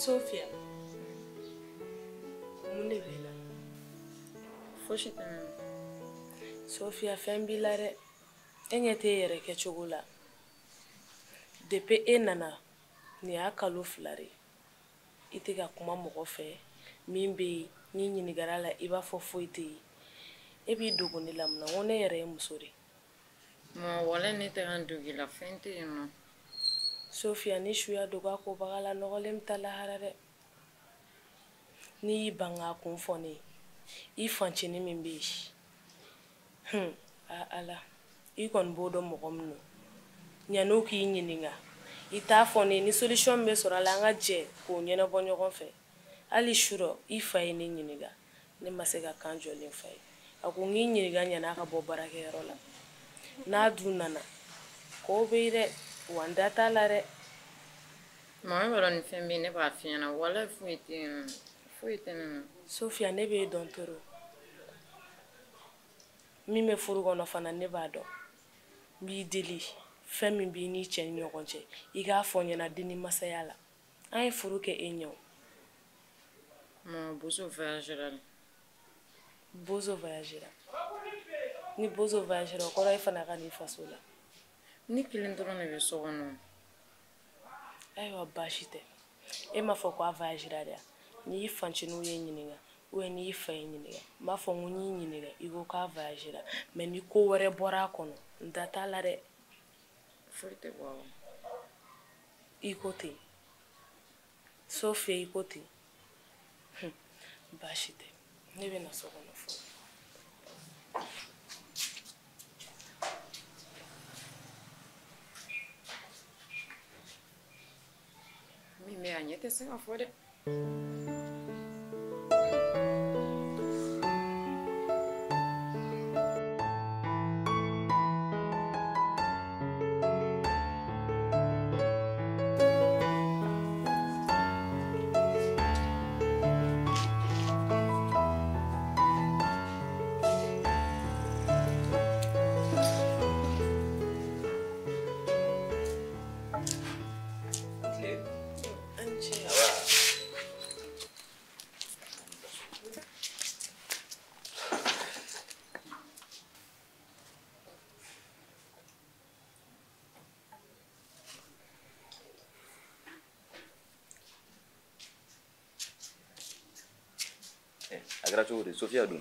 Sofia, mun de b'e la? Fosi tɛ ne na. Sofia, fɛn b'i la dɛ. E ɲɛ t'e yɛrɛ kɛcogo la. Depuis e nana, nin y'a kalo 2 de ye. I tɛ ka kuma mɔgɔ fɛ min bɛ yen, n'i ɲininkara la i b'a fɔ foyi tɛ yen. E b'i dogo ne la mun na? N ko ne yɛrɛ ye muso de ye. Mɔgɔ wala ne tɛ ka n dogo i la, fɛn tɛ yen nɔ. Sofia, ni suya dogo a kobaga la, nɔgɔlen bɛ taa lahara dɛ. N'i y'i ban k'a kun fɔ ne ye, i fancinin min bɛ yen, Ala, i kɔni b'o dɔn mɔgɔ min don. Yan'o k'i ɲininka, i t'a fɔ ne ye, ni solution min bɛ sɔrɔ a la, an ka jɛ k'o ɲɛnabɔ ɲɔgɔn fɛ. Hali su rɔ, i fa ye ne ɲininka, ne ma se ka kan jɔlen fa ye. A ko n k'i ɲininka yan'a ka bɔ baarakɛyɔrɔ la. N'a dun nana, kow bɛ yen dɛ, wa n da t'a la dɛ. Mama, e b'a dɔn ni fɛn bɛ yen, ne b'a f'i ɲɛna. Walayi foyi tɛ yen nɔ. Foyi tɛ ne na. Sofia, ne b'e dɔn toro. Min bɛ furu kɔnɔ fana, ne b'a dɔn. N b'i deli, fɛn min b'i n'i cɛ ni ɲɔgɔn cɛ, i k'a fɔ n ɲɛna den ni masaya la. An ye furu kɛ e ɲɛ o. Mama, Bozo voyagera de. Bozo voyagera. Ni Bozo voyagera, o kɔrɔ e fana ka n'i faso la. Ne kelen dɔrɔn de bɛ so kɔnɔ. Ayiwa, baasi tɛ. E m'a fɔ ko a voyagera de wa? N'i y'i fanciniw ye ɲininka, ou bien n'i y'i fa ye ɲininka, n b'a fɔ n ko n y'i ɲininka, i ko k'a voyagera. Mais ni ko wɛrɛ bɔra a kɔnɔ, n da t'a la dɛ. Foyi tɛ bɔ a kɔnɔ. I ko ten. Sofia, i ko ten. Baasi tɛ. Ne bɛ na so kɔnɔ fɔlɔ. Min bɛ yan, ɲɛ tɛ se ka fɔ dɛ. A kɛra cogo di? Sofia dun?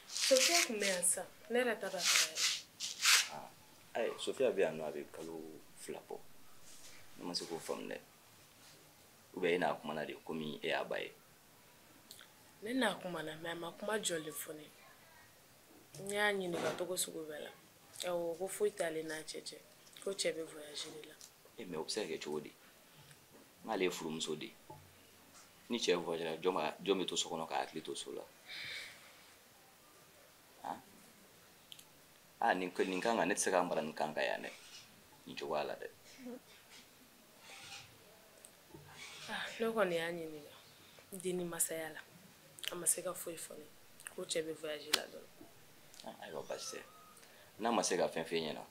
Sofia tun bɛ yan sisan. Ne yɛrɛ ta dɔn a taara yɛrɛ. Ayi, Sofia bɛ yan nɔ, a bɛ kalo 2 bɔ. Ne ma se k'o faamu dɛ. Ou bien e n'a kumana de komi e y'a ba ye? Ne n'a kumana, mais a ma kuma jɔlen fɔ ne ye. N y'a ɲininka cogo sugu bɛɛ la. Awɔ, ko foyi t'ale n'a cɛ cɛ. Ko cɛ bɛ voyage de la. E, mais o bɛ se ka kɛ cogo di? N'ale ye furumuso de ye. Ni cɛ voyagera, jɔn bɛ to so kɔnɔ k'a hakili to so la? Ah, nin kan kan, ne tɛ se ka mara nin kan kan yan dɛ. Nin cogoya la dɛ. Ne kɔni y'a ɲininka den ni masaya la. A ma se ka foyi fɔ ne ye. Ko cɛ bɛ voyage la dɔrɔn. Ayiwa, baasi tɛ. N'a ma se ka fɛn f'e ɲɛna,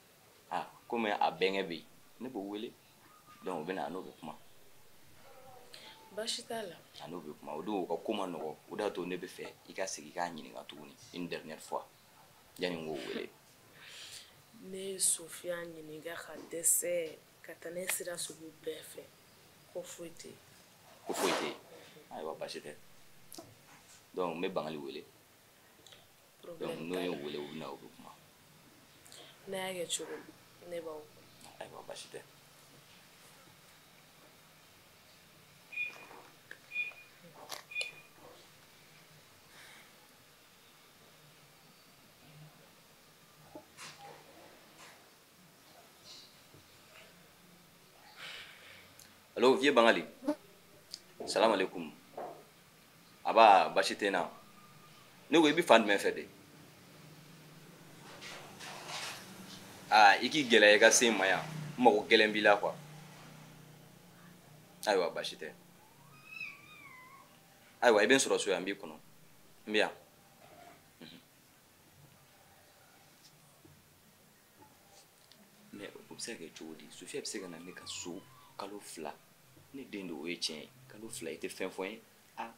komi a bɛnkɛ bɛ yen, ne b'o wele. Donc o bɛ na, a n'o bɛ kuma. Baasi t'a la. A n'o bɛ kuma. O don o ka ko ma nɔgɔ. O de y'a to ne bɛ fɛ i ka segin k'a ɲininka tuguni une dernière fois yanni n k'o wele. Ne ye Sofia ɲininka ka dɛsɛ ka taa ne sira sugu bɛɛ fɛ. Ko foyi tɛ yen. Ko foyi tɛ yen. Ayiwa, baasi tɛ. Donc n bɛ Bangali wele. Donc n'o ye wele, u bɛ na, u bɛ kuma. N'a y'a kɛ cogo min, ne b'aw kɔ. Ayiwa, baasi tɛ. Allo, vieux Bangali. Salam alaikum. Aba, basi tɛ na. Ne ko i bɛ fan jumɛn fɛ de? I k'i gɛlɛya i ka se n ma yan. N mago gɛlɛn b'i la quoi. Ayiwa, basi tɛ. Ayiwa, i bɛ n sɔrɔ so yan, n b'i kɔnɔ. N bɛ yan. Mais o bɛ se ka kɛ cogo di? Sofia bɛ se ka na ne ka so kalo 2. Ne den don, o ye tiɲɛ ye. Kalo 2 i tɛ fɛn fɔ n ye. A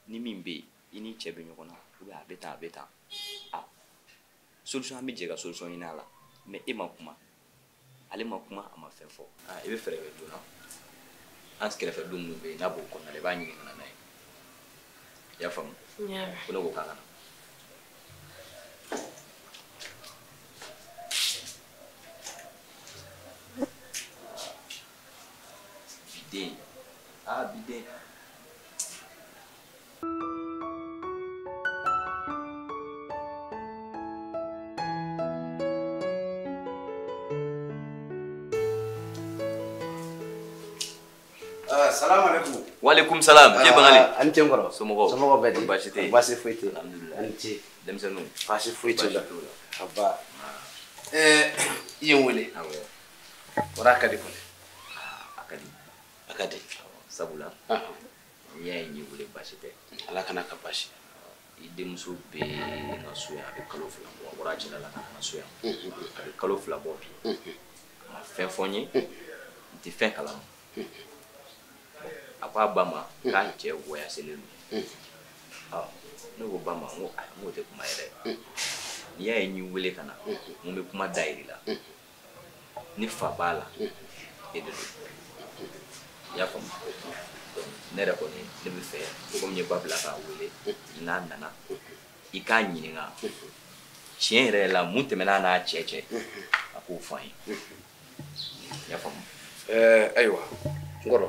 ni min bɛ yen, i ni cɛ bɛ ɲɔgɔn na, ou bien a bɛ tan, a bɛ tan. A solution, an bɛ jɛ ka solution ɲini a la. Mais e ma kuma, ale ma kuma, a ma fɛn fɔ. I bɛ fɛɛrɛ kɛ joona. An kɛrɛfɛ don minnu bɛ yen, n'a b'o kɔnɔna la, i b'a ɲini ka na n'a ye. I y'a faamu? Ko ne ko k'a ka na. Bi den, aa bi den. Salam alaikum. Wa alaikum salam. Ke Bangali. Ani ce nkɔrɔ. Somɔgɔw. Somɔgɔw bɛɛ di? Baasi tɛ yen. Baasi foyi tɛ yen. Alhamdulillah. Ani ce. Denmisɛnninw. Baasi foyi t'u la. Baasi t'u la. Aba. I ye n wele. Awɔ. Kɔrɔ a ka di kɔni. A ka di. A ka di. Sabula. N'i y'a ye n y'i wele, baasi tɛ. Ala kana ka baasi. I denmuso bɛ n ka so yan, a bɛ kalo 2 bɔ. A bɔra a cɛla la ka na n ka so yan. A bɛ kalo 2 bɔ bi. A ma fɛn fɔ n ye. N tɛ fɛn kalama. A ko a ba ma k'a cɛ wɔyaselen don. Ne ko ba ma, n ko ayi, n k'o tɛ kuma yɛrɛ. N'i y'a ye n y'i wele ka na, n bɛ kuma da yir'i la. Ni fa b'a la, e de don. I y'a faamu? Donc ne yɛrɛ kɔni, ne bɛ fɛ komi n ye ba bila k'a wele, n'a nana, i k'a ɲininka. Tiɲɛ yɛrɛ la, mun tɛmɛna n'a cɛ cɛ, a k'o fɔ an ye. I y'a faamu? Ayiwa, n kɔrɔ.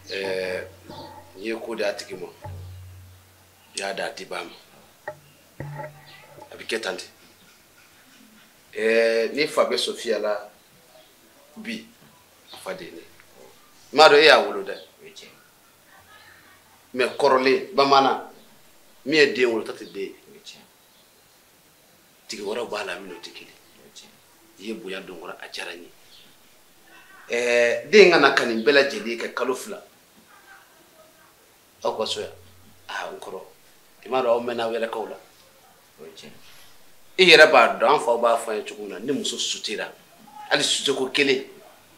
N'i ye ko di a tigi ma, i y'a d'a dibaa ma, a bɛ kɛ tan de. Ni fa bɛ Sofiya la bi, a fa de ye ne. N m'a dɔn e y'a wolo dɛ. Mais kɔrɔlen bamanan min ye den wolo ta tɛ den ye. Tigi wɛrɛw b'a la minnu tɛ kelen. I ye bonya don kɔrɔ, a diyara n ye. Den ka na ka nin bɛɛ lajɛlen kɛ kalo 2 aw ka so yan. Aa n kɔrɔ, i m'a dɔn aw mɛnna aw yɛrɛ kaw la. I yɛrɛ b'a dɔn, an faw b'a fɔ an ye cogo min na, ni muso sutera, hali suteko kelen,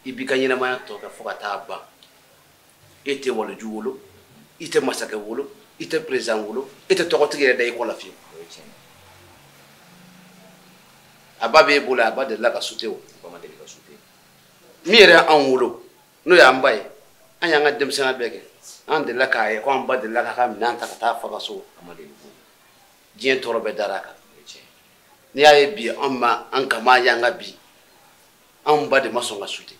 i b'i ka ɲɛnamaya tɔ kɛ fo ka taa ban. E tɛ waliju wolo, i tɛ masakɛ wolo, i tɛ président wolo, e tɛ tɔgɔtigi yɛrɛ da i kɔ la fiyewu. A ba b'e bolo, a ba delila ka sute o. Min yɛrɛ y'anw wolo, n'o y'an ba ye, an y'an ka denmisɛnninya bɛɛ kɛ. An delila k'a ye ko an ba delila k'a ka minɛn ta ka taa fa ka so. Diɲɛ tɔɔrɔ bɛɛ dara a kan. N'i y'a ye bi an ma an kama y'an ka bi, anw ba de ma sɔn ka sute.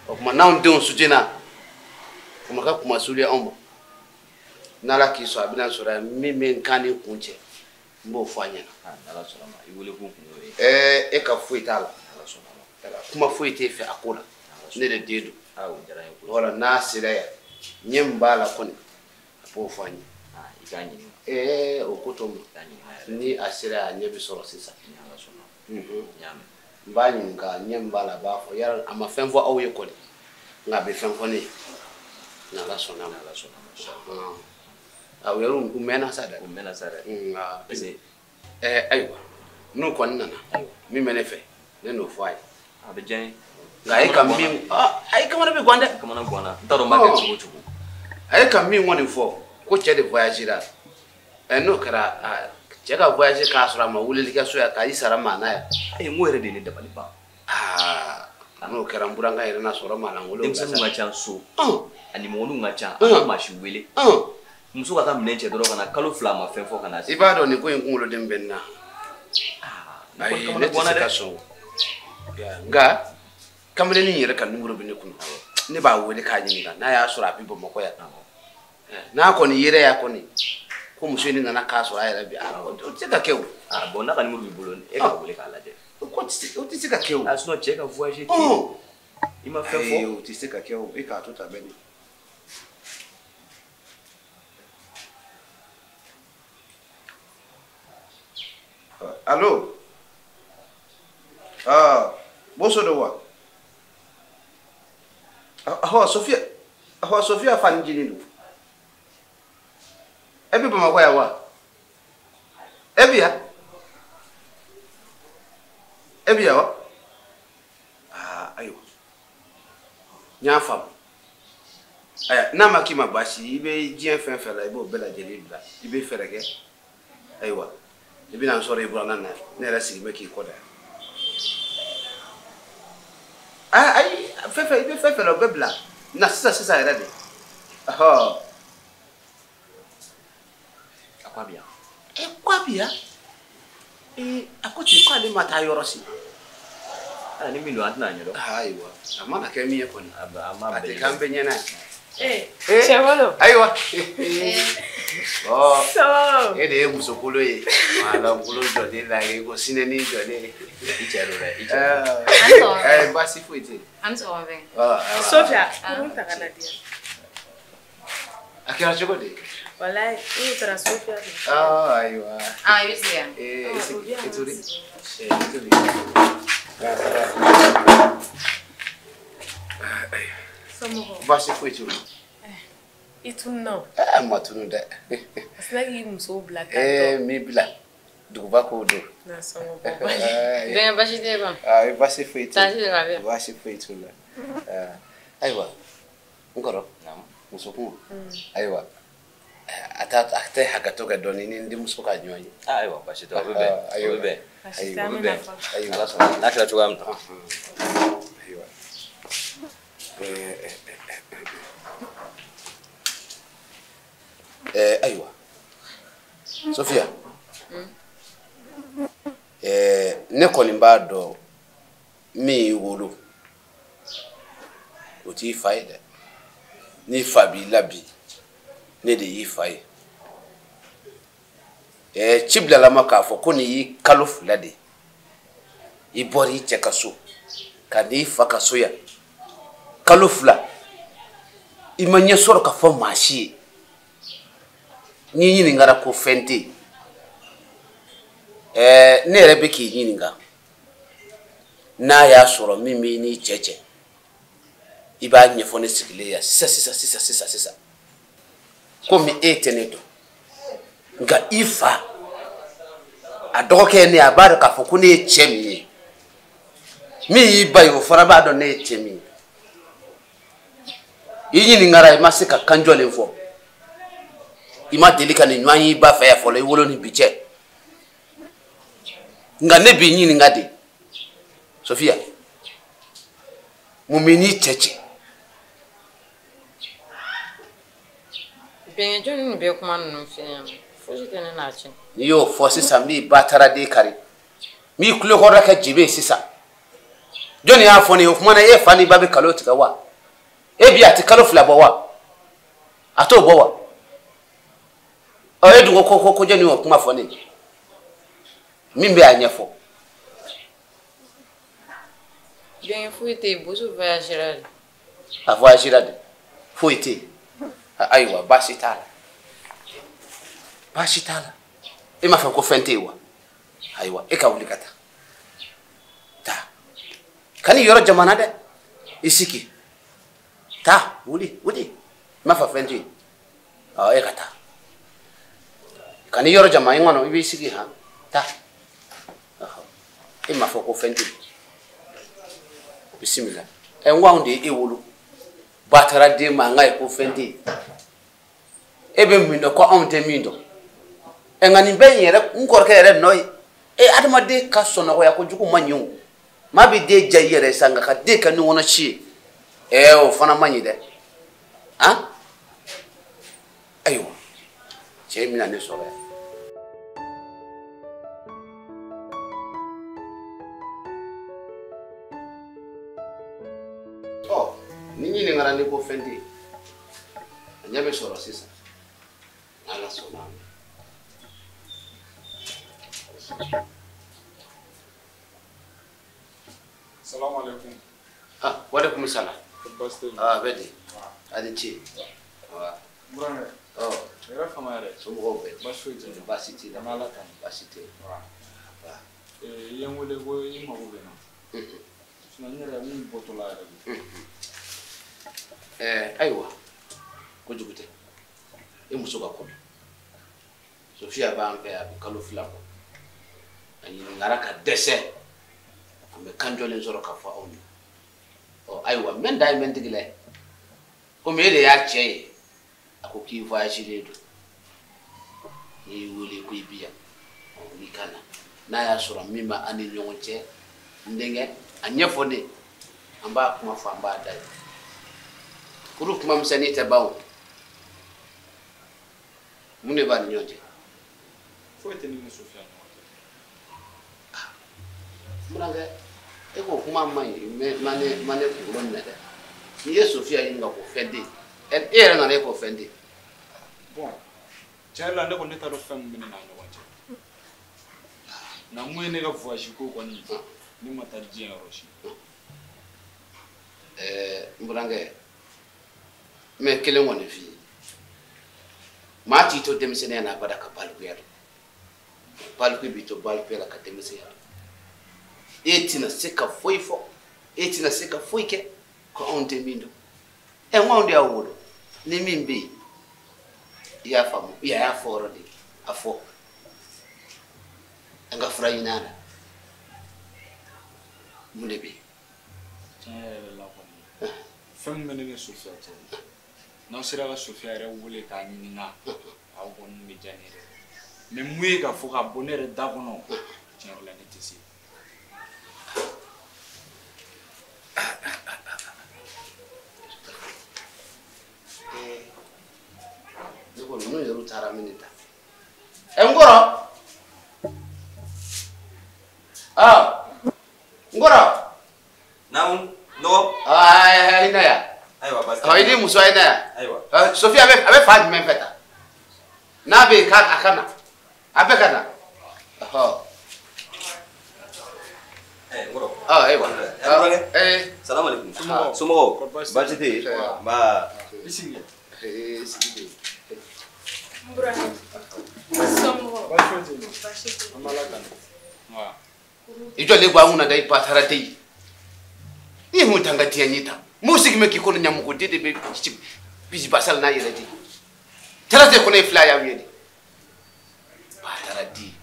O tuma n'anw denw sutena, o ma kɛ kumasuli ye anw ma. N'Ala k'i sɔn, a bɛna sɔrɔ yan min bɛ n kan ni kun cɛ, n b'o fɔ a ɲɛna. E ka foyi t'a la. Kuma foyi t'e fɛ a ko la. Ne de den don. Wala n'a sera yan, ɲɛ min b'a la kɔni, a b'o fɔ an ye. O ko to ma. Ni a sera yan, a ɲɛ bɛ sɔrɔ sisan. N b'a ɲininka, ɲɛ min b'a la, a b'a fɔ. Yala a ma fɛn fɔ aw ye kɔni, nka a bɛ fɛn fɔ ne ye. N'Ala sɔnna ma. U yɛrɛ u mɛnna sa dɛ. U mɛnna sa dɛ. Ayiwa, n'u kɔni nana, min bɛ ne fɛ, ne n'o fɔ a ye. A bɛ diya n ye. Nka a ye ka min, a ye kamana bɛ gan dɛ. Kamana ganna. N t'a dɔn n b'a kɛ cogo o cogo. A ye ka min kɔni fɔ, ko cɛ de voyagera. N'o kɛra, cɛ ka voyage k'a sɔrɔ a ma weleli kɛ so yan, k'a i sara maa na yan. N ko yɛrɛ de ye ne dabali ban. N'o kɛra n burankɛ yɛrɛ n'a sɔrɔ maa lankolon. Denmisɛnninw ka ca so. A nimɔgɔninw ka ca. A ma maa si wele. Muso ka taa minɛn cɛ dɔrɔn ka na kalo 2 a ma fɛn fɔ ka na. I b'a dɔn nin ko in kunkoloden bɛ n na. Ayi, ne tɛ se ka sɔn. Nka kamalennin yɛrɛ ka numéro bɛ ne kun. Ne b'a wele k'a ɲininka n'a y'a sɔrɔ a bɛ Bamakɔ yan. N'a kɔni yera yan kɔni, ko muso in nana k'a sɔrɔ a yɛrɛ bi, o tɛ se ka kɛ o. Bon n'a ka numéro b'i bolo, e k'a wele k'a lajɛ. O tɛ se ka kɛ o. Sinon cɛ ka voyage ten. I ma fɛn fɔ. O tɛ se ka kɛ o, e k'a to tan bɛɛ ni. Allo? Boso de wa? Ahɔ, Sofiya, ahɔ, Sofiya fa ni jini don. E bɛ Bamakɔ yan wa? E bɛ yan? E bɛ yan wa? Ayiwa. N y'a faamu. Ayiwa, n'a ma k'i ma baasi ye, i bɛ diɲɛ fɛn fɛn la, i b'o bɛɛ lajɛlen bila. I bɛ fɛɛrɛ kɛ. Ayiwa, i bɛna n sɔrɔ i buranna na. Ne yɛrɛ sigi bɛ k'i kɔ da. Ayi, fɛn fɛn, i bɛ fɛn fɛn la, o bɛɛ bila. Na sisan sisan yɛrɛ de. Ɔhɔ. A ko a bɛ yan. Ko a bɛ yan? A ko ten k'ale ma taa yɔrɔ si. Ni min don an tɛna ɲɛdɔn. Ayiwa, a mana kɛ min ye kɔni. A ma a tɛ k'an bɛɛ ɲɛna yan. Cɛwalo. Ayiwa. Ɔ, e de ye musokolo ye. Wala jɔlen la ye ko sinɛni jɔlen. I cɛ don dɛ, i cɛ don. Baasi foyi tɛ yen. An sɔgɔma bɛ. Sofia, kurun ta ka na di yan. A kɛra cogo di? Walayi, n taara Sofia de. Ayiwa. I bɛ sigi yan. I sigi, i tori. I tori. Somɔgɔw. Baasi foyi t'u la. I tununna o. N ma tunu dɛ. A sina k'i musow bila tan tɔ. N m'i bila. Duguba kow don. Nasɔngɔ bɔ bali. Bɛnkɛ baasi tɛ ban. Baasi foyi t'u la. Taasi de ka bɛ yan. Baasi foyi t'u la. Ayiwa, n kɔrɔ. Musokun. Ayiwa. A tɛ hakɛto kɛ dɔɔnin ni n denmuso ka ɲɔgɔn ye. Ayiwa, baasi tɛ, o bɛ bɛn. O bɛ bɛn. Baasi tɛ, O an bɛ bɛna bɛn. fɔ. Ayiwa. Ala sɔnna, n'a kɛra cogoya min na. Ayiwa. Ayiwa. Sofia. Ne kɔni b'a dɔn min y'i wolo, o t'i fa ye dɛ. N'i fa b'i la bi, ne de y'i fa ye. Ci bilala ma k'a fɔ ko nin y'i kalo 2 de ye. I bɔra i cɛ ka so ka n'i fa ka so yan. Kalo 2, i ma ɲɛ sɔrɔ ka fɔ maa si ye. N'i ɲininkara ko fɛn tɛ yen. Ne yɛrɛ bɛ k'i ɲininka n'a y'a sɔrɔ min b'i n'i cɛ cɛ, i b'a ɲɛfɔ ne sigilen yan sisan sisan sisan sisan sisan. Komi e tɛ ne dɔn, nka i fa a dɔgɔkɛ ye ne ye, a b'a dɔn k'a fɔ ko ne ye cɛ min ye. Min y'i ba ye, o fana b'a dɔn ne ye cɛ min ye. I ɲininkara, i ma se ka kan jɔlen fɔ. I ma deli ka nin ɲɔgɔn y'i ba fɛ yan fɔlɔ, i wolo ni bi cɛ. Nka ne b'i ɲininka de, Sofia, mun b'i n'i cɛ cɛ? Bɛnkɛ, jɔnni nin bɛɛ kuma ninnu f'i ɲɛna? Fosi tɛ ne n'a cɛ. N'i y'o fɔ sisan, n b'i ba taara den kari. N b'i tulokɔrɔla kɛ jebe ye sisan. Jɔnni y'a fɔ ne ye? O kuma na, e fa n'i ba bɛ kalo tigɛ wa? E bi a tɛ kalo 2 bɔ wa? A t'o bɔ wa? E dun ko ko jɔnni y'o kuma fɔ ne ye? Min bɛ a ɲɛfɔ. Bɛnkɛ, foyi tɛ yen, Boso voyagera de. A voyagera de, foyi tɛ yen. Ayiwa, baasi t'a la. Baasi t'a la. E m'a fɔ ko fɛn tɛ yen wa? Ayiwa, e ka wuli ka taa. Taa. Kan'i yɔrɔ jamana dɛ. I sigi. Taa, wuli, wuli. I m'a fɔ fɛn tɛ yen. E ka taa. Kan'i yɔrɔ jama, i kɔnɔ, i b'i sigi han. Taa. E m'a fɔ ko fɛn tɛ yen. Bisimila. N ko anw de ye e wolo. Ba taara den ma, an k'a ye ko fɛn tɛ yen. E bɛ min dɔn ko anw tɛ min dɔn. Nka nin bɛɛ in yɛrɛ, n kɔrɔkɛ yɛrɛ nɔ ye. Adamaden ka sɔnɔgɔya kojugu man ɲi o. Maa bɛ den diya i yɛrɛ ye sa, nka ka den kɛ ɲɔgɔnna si ye. O fana man ɲi dɛ. Han? Ayiwa, cɛ in bɛna ne sɔrɔ yan. Ni ɲininkara ni ko fɛn tɛ yen, a ɲɛ bɛ sɔrɔ sisan. N'Ala sɔnna a ma. Salamu alaikum. Walaikum salam. Baasi tɛ yen. Bɛ di. A ni ce. Burankɛ. Yɛrɛ fama yɛrɛ. Somɔgɔw bɛ di? Baasi foyi tɛ yen. Baasi t'i la. An bɛ Ala tanu. Baasi tɛ yen. I ye n wele ko i mago bɛ n na. Sinon n yɛrɛ n bɔtɔla yɛrɛ de. Ayiwa, kojugu tɛ. E muso ka ko don. Sofia b'an fɛ a bɛ kalo 2 bɔ. A ɲininkara ka dɛsɛ. An bɛ kan jɔlen sɔrɔ ka fɔ aw ye. Ayiwa n bɛ n da ye n bɛ n tigi la ye. Komi e de y'a cɛ ye, a ko k'i voyagelen don. N'i y'i wele ko i bi yan, n'i ka na. N'a y'a sɔrɔ min bɛ an ni ɲɔgɔn cɛ, n denkɛ, a ɲɛfɔ ne. An b'a kuma fɔ, an b'a da ye. Kuru kuma misɛnnin tɛ ban o. Mun de b'a ni ɲɔgɔn cɛ? Foyi tɛ ne ni Sofiya ɲɔgɔn cɛ. N burankɛ, e ko kuma man ɲi, ma ne kunkolo minɛ dɛ. N'i ye Sofiya ɲininka ko fɛn tɛ yen, e yɛrɛ nana e ko fɛn tɛ yen. Bon, tiɲɛ yɛrɛ la ne kɔni ne t'a dɔn fɛn min bɛ ne n'a ɲɔgɔn cɛ. Nka mun ye ne ka voyage ko kɔni, ne ma taa diɲɛ yɔrɔ si. N burankɛ, n bɛ kelen kɔni f'i ye. Maa t'i to denmisɛnninya la abada ka balikuya dɔn. Baliku b'i to balikuya la ka denmisɛnya dɔn. E tɛna se ka foyi fɔ, e tɛna se ka foyi kɛ ko anw tɛ min dɔn. Ɛ n ko anw de y'a wolo. Ni min bɛ yen, i y'a faamu, i y'a fɔ yɔrɔ de, a fɔ. An ka fura ɲini a la. Mun de bɛ yen? Tiɲɛ yɛrɛ la kɔni, fɛn min bɛ ne ni Sofiya cɛ, n'aw sera ka Sofiya yɛrɛ wele k'a ɲininka, aw kɔni bɛ diya ne yɛrɛ. Mais mun ye k'a fɔ ka bɔ ne yɛrɛ da kɔnɔ, tiɲɛ yɛrɛ la ne tɛ se. Ne ko ninnu yɛrɛ taara min ta. Ɛ n kɔrɔ, n kɔrɔ. Naamu, nɔgɔ. Aa i na yan. Ayiwa baasi tɛ. I ni muso a ye na yan. Ayiwa. Sofiya a bɛ fa jumɛn fɛ tan? N'a bɛ yen k'a ka na. A bɛɛ ka na. N kɔrɔ. Ayiwa. Burankɛ. Salamu aleykum. Somɔgɔw. Baasi tɛ yen. Nba. I sigi. Sigi bɛ yen. N burankɛ. Somɔgɔw. Baasi foyi tɛ yen. Baasi tɛ yen. An b'Ala tanu. Nba. I jɔlen bɔ an kunna da i ba taara ten. I mun t'an ka diɲɛ ɲɛ ta. Mun sigi bɛ k'i kɔnɔ ɲamɔgɔ den de bɛ bisibasali n'a yɛrɛ de. Tɛrɛ tɛ kɔnɔ ye fila y'aw ye de. Ba taara di.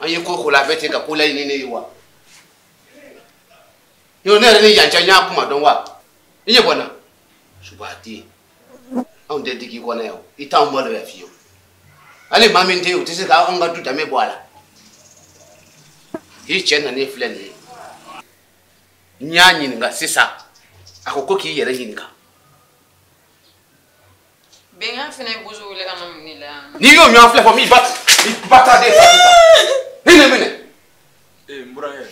An ye ko ko la a bɛ ten ka ko laɲini ne ye wa. Yɔrɔ ne yɛrɛ ni yan cɛ n y'a kuma dɔn wa. I ɲɛ bɔ n na. Subaden. Anw tɛ digi i kɔnɔ yan o. I t'anw maloya fiyewu. Hali maa min tɛ yen o tɛ se k'anw ka du danbe bɔ a la. I cɛ nana e filɛ nin ye. N y'a ɲininka sisan, a ko k'i yɛrɛ ɲininka. Bɛnkan fana ye bozo wele ka na mun de la yan? N'i y'o ɲɔgɔn filɛ fɔ min ba ta den fa sisan. Ni ne minɛ. Ee n burankɛ.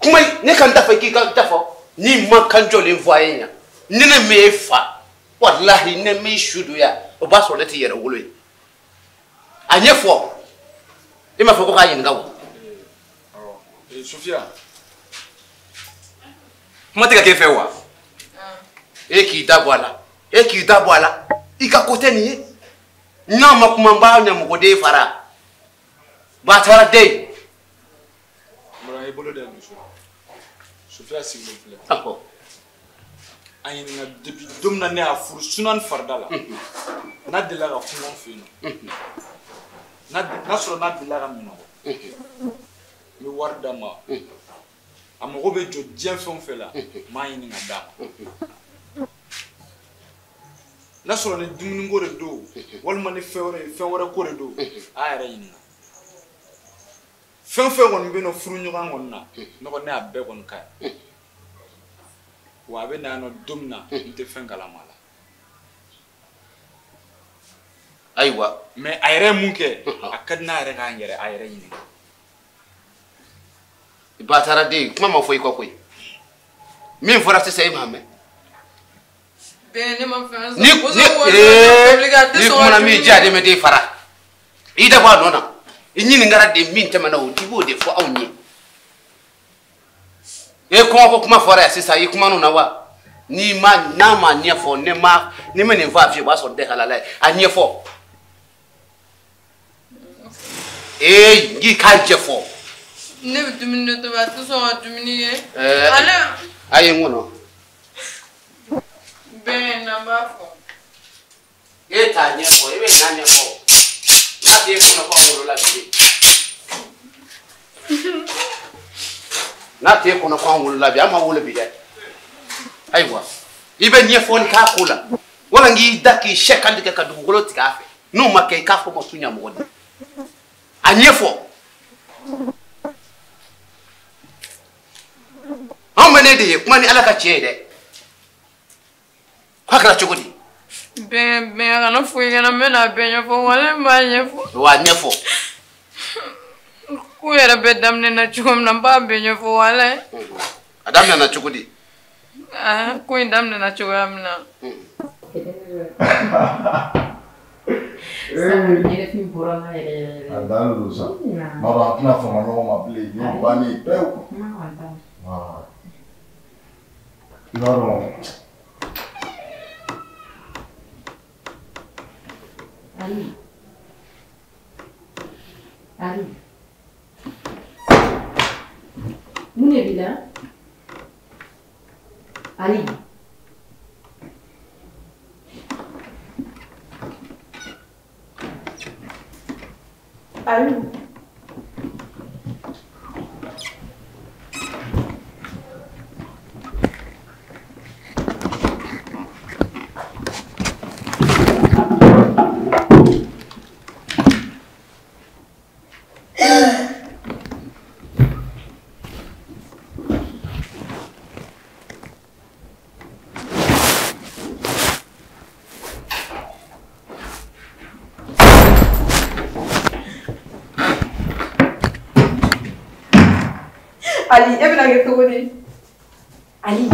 Kuma ne ka n ta fɔ k'i ka n ta fɔ. N'i ma kan jɔlen fɔ a ye ɲa. Ni ne m'e fa, walahi ne m'i su don yan, o b'a sɔrɔ ne t'i yɛrɛ wolo ye. A ɲɛfɔ. E m'a fɔ ko k'a ɲininka wa? Awɔ. Sofiya. Kuma tɛ ka k'e fɛ wa? E k'i da bɔ a la. E k'i da bɔ a la. I ka ko tɛ nin ye. N'a ma kuma n b'a ɲamɔgɔden fara. Ba taara den. N burankɛ i bolo da dusu. Sofiya sigilen filɛ. A ɲininka depuis don min na ne y'a furu sunan farida la. N'a delila ka kuma n fɛ yen nɔ. N'a sɔrɔ n'a delila ka minɛ kɔ. N bɛ wari d'a ma. A mago bɛ jɔ diɲɛ fɛn o fɛn la, n m'a ɲini ka d'a ma. N'a sɔrɔ ni dumuniko de don, walima ni fɛn wɛrɛ ye, fɛn wɛrɛ ko de don, a yɛrɛ ɲininka. Fɛn o fɛn kɔni bɛ yen nɔ furuɲɔgɔn kɔni na, ne kɔni ne y'a bɛɛ kɔni k'a ye. Wa a bɛ na yan nɔ don min na, n tɛ fɛn kalama a la. Ayiwa. Mais a yɛrɛ ye mun kɛ, a ka di n'a yɛrɛ k'an yɛrɛ a yɛrɛ ɲininka. Ba taara den, kuma ma fɔ i kɔ koyi. Min fɔra sisan e m'a mɛn. Bɛn ne ma fɛn sɔrɔ. Ni kumana min diya den bɛ den fara. I da bɔ a nɔ na. I ɲininkara de min tɛmɛna o, i b'o de fɔ anw ye. E kɔngɔ ko kuma fɔra yan sisan, i kuman'o na wa? N'i ma n'a ma ɲɛfɔ, ne ma ni ma nin fɔ a fiye, o b'a sɔrɔ n tɛ halala ye. A ɲɛfɔ. Ee, n k'i k'a ɲɛfɔ. Ne bɛ dumuni de tobi, a tɛ sɔn ka dumuni kɛ. Ale. A ye n kɔnɔ. Bɛn n'an b'a fɔ. E t'a ɲɛfɔ, e bɛ n'a ɲɛfɔ. N'a t'e kɔnɔ fɔ a wolola bilen. N'a t'e kɔnɔ ko an wolola bi, an ma wolo bi dɛ. Ayiwa, i bɛ ɲɛfɔli k'a ko la. Wala n k'i da k'i sɛ kan tigɛ ka dugukolo tigɛ a fɛ. N'o ma kɛ i k'a fɔ ma su ɲamɔgɔ di. A ɲɛfɔ. Anw bɛ ne de ye kuma ni Ala ka tiɲɛ ye dɛ. K'a kɛra cogo di? Bɛn bɛn kana foyi kɛ n na, n bɛ n'a bɛɛ ɲɛfɔ, walahi n b'a ɲɛfɔ. Wa ɲɛfɔ. Ko yɛrɛ bɛɛ daminɛna cogo min na, n b'a bɛɛ ɲɛfɔ walahi. A daminɛna cogo di? Ko in daminɛna cogoya min na. A dan de don sa. M'a dɔn an tɛna fama ɲɔgɔn ma bilen, nin y'o bannen ye pewu. I b'a dɔn. Ali. Ali. Mun de b'i la? Ali. Ali. Ali, e bɛna kɛ cogo di? Ali,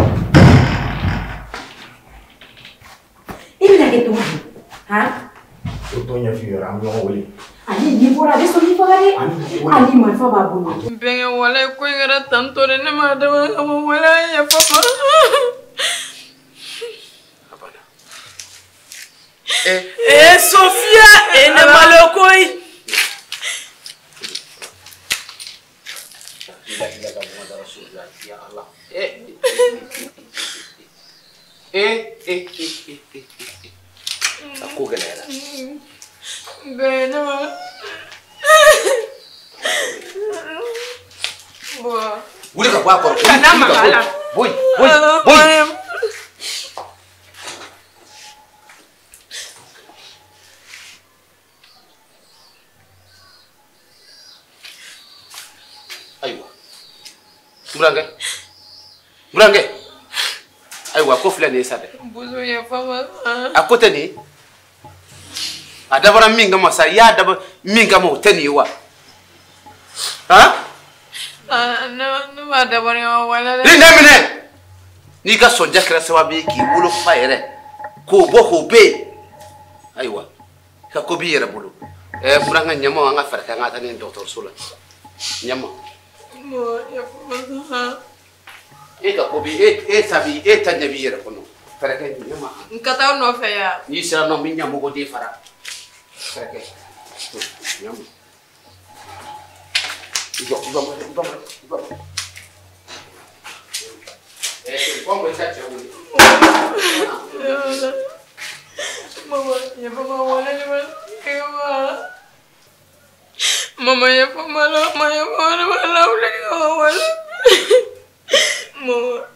e bɛna kɛ cogo di? Han? O t'o ɲɛf'i ye, an bɛ ɲɔgɔn wele. Ali, n'i bɔra a bɛ sɔn k'i faga dɛ. Ali, marifa b'a bolo. N bɛnkɛ walahi ko in kɛra tantɔ de, ne m'a dabɔ a kama, walahi yafa n ma. A banna. Eh Sofia, e ne malo koyi. A ko gɛlɛyara. Bɛn ne ma. Bɔ. Wuli ka bɔ a kɔrɔ. Kana maga a la. Boyi boyi boyi. Ayiwa. Burankɛ. Burankɛ. Ayiwa ko filɛ nin ye sa dɛ. Bozo yafa n ma. A ko tɛ nin ye. A dabɔra min kama sa, i y'a dabɔ min kama o tɛ nin ye wa? Han? Ne m'a dabɔ nin kama walahi. Ni ne minɛ. N'i ka sɔnja kɛra sababu ye k'i wolo fa yɛrɛ k'o bɔ k'o bɛ yen. Ayiwa i ka ko b'i yɛrɛ bolo. Burankɛ ɲama an ka fɛɛrɛ kɛ an ka taa ni dɔgɔtɔrɔso la. Ɲama. E ka ko bi e ta bi e ta ɲɛ b'i yɛrɛ kɔnɔ. Fɛɛrɛ kɛ ɲama. N ka taa aw nɔfɛ yan. N'i sera nɔ n bɛ ɲɛmɔgɔ den fara. Fɛɛrɛ kɛ. Ɲama. I jɔ i ba ma i ba ma. Kɔn ko i ka cɛ wele. Mama yafa n ma walahi ne ma. Mama yafa n ma la, ma yafa n ma la, wuli ka walahi. Mama,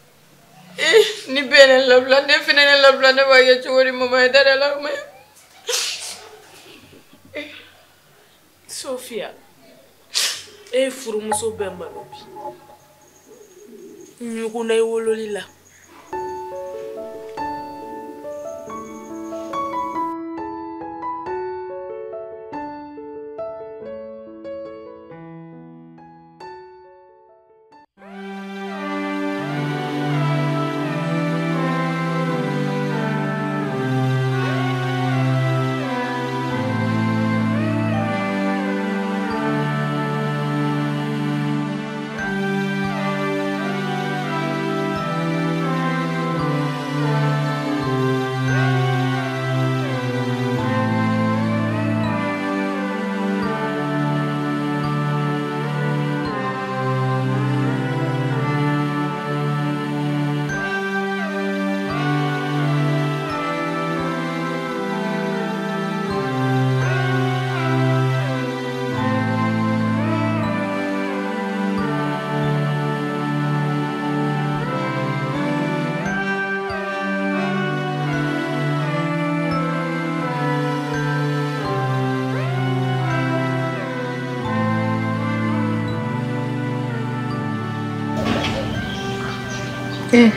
ni bɛɛ ne labila, ne fɛnɛ ne labila, ne b'a kɛ cogo di mama ye da la ma. Sofia, e ye furumuso bɛɛ malo bi. Ɲugunna i wololi la. Ne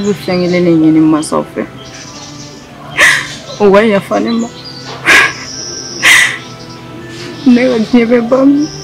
bɛ fɛn kelen de ɲini mansaw fɛ. O ka yafa ne ma. Ne ka diɲɛ bɛ ban.